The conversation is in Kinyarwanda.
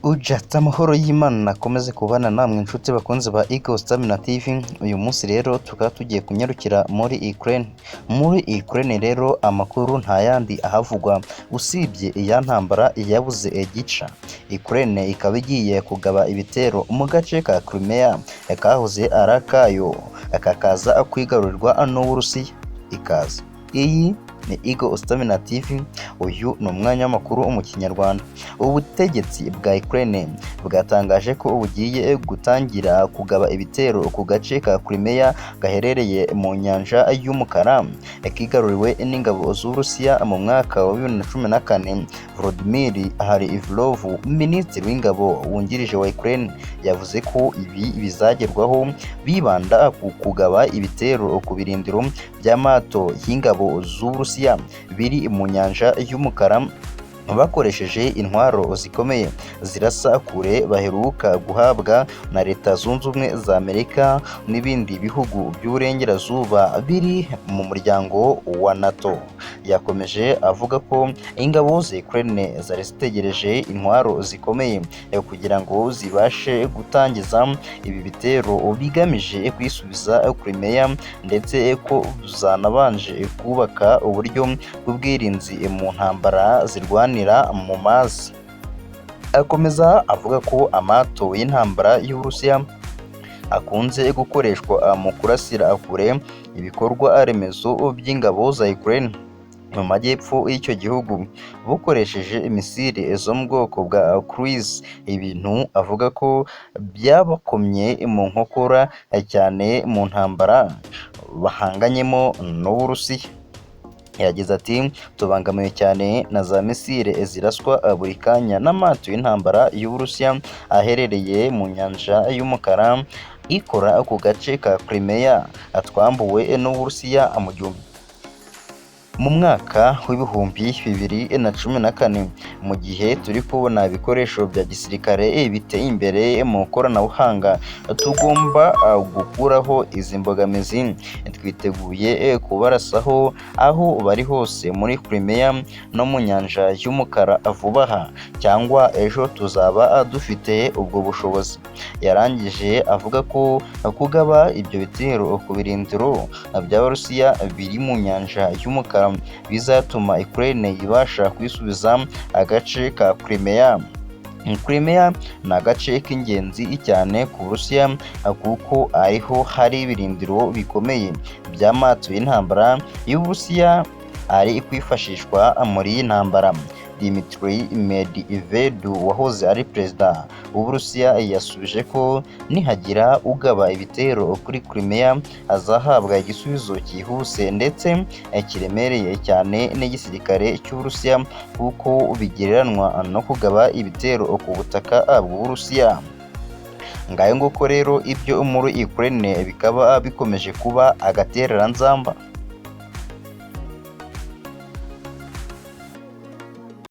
Ujatse amahoro y'Imana akomeze kubana namwe inshuti bakunzi ba Eagle Stamina TV. Uyu munsi rero tukaba tugiye kunyarukira muri Ukraine. Muri Ukraine rero amakuru nta yandi ahavugwa usibye iya ntambara yabuze gica. Ukraine ikaba igiye kugaba ibitero mu gace ka Crimea kahoze ari akayo, kakaza kwigarurirwa n'Uburusiya. Ikaze. Iyi ni Eagle Stamina TV, uyu ni umwanya w'amakuru mu Kinyarwanda. Ubutegetsi bwa Ukraine bwatangaje ko bugiye gutangira kugaba ibitero ku gace ka Crimea gaherereye mu nyanja y'Umukara, kigaruriwe n'ingabo z'Uburusiya mu mwaka wa 2014. Volodymyr Haryvlov, minisitiri w'ingabo wungirije wa Ukraine, yavuze ko ibi bizagerwaho bibanda ku kugaba ibitero ku birindiro by'amato y'ingabo z'Uburusiya biri mu nyanja y'Umukara bakoresheje intwaro zikomeye zirasa kure baheruka guhabwa na Leta Zunze Ubumwe za Amerika n'ibindi bihugu by'Uburengerazuba biri mu muryango wa NATO. Yakomeje avuga ko ingabo za Ukraine zari zitegereje intwaro zikomeye kugira ngo zibashe gutangiza ibi bitero bigamije kwisubiza Crimea, ndetse ko zanabanje kubaka uburyo bw'ubwirinzi mu ntambara zirwanira mu mazi. Akomeza avuga ko amato y'intambara y'Uburusiya akunze gukoreshwa mu kurasira kure ibikorwa remezo by'ingabo za Ukraine mu majyepfo y'icyo gihugu, bukoresheje misile zo mu bwoko bwa cruise, ibintu avuga ko byabakomye mu nkokora cyane mu ntambara bahanganyemo n'Uburusiya. Yagize ati: "Tubangamiwe cyane na za misile ziraswa buri kanya n'amato y'intambara y'Uburusiya aherereye mu nyanja y'Umukara ikora ku gace ka Crimea twambuwe n'Uburusiya mu mwaka w'2014. Mu gihe turi kubona ibikoresho bya gisirikare biteye imbere mu ikoranabuhanga, tugomba gukuraho izi mbogamizi. Twiteguye kubarasaho aho bari hose muri Crimea no mu nyanja y'Umukara. Vuba aha cyangwa ejo tuzaba dufite ubwo bushobozi." Yarangije avuga ko kugaba ibyo bitero ku birindiro by'Abarusiya biri mu nyanja y'Umukara bizatuma Ukraine ibasha kwisubiza agace ka Crimea. Crimea ni agace k'ingenzi cyane ku Burusiya kuko ariho hari ibirindiro bikomeye by'amato y'intambara y'Uburusiya ari kwifashishwa muri iyi ntambara. Dmitry Medvedev wahoze ari perezida w'Uburusiya yasubije ko nihagira ugaba ibitero kuri Crimea azahabwa igisubizo cyihuse ndetse kiremereye cyane n'igisirikare cy'Uburusiya, kuko bigereranywa no kugaba ibitero ku butaka bw'Uburusiya. Ngayo nguko rero, ibyo muri Ukraine bikaba bikomeje kuba agatereranzamba.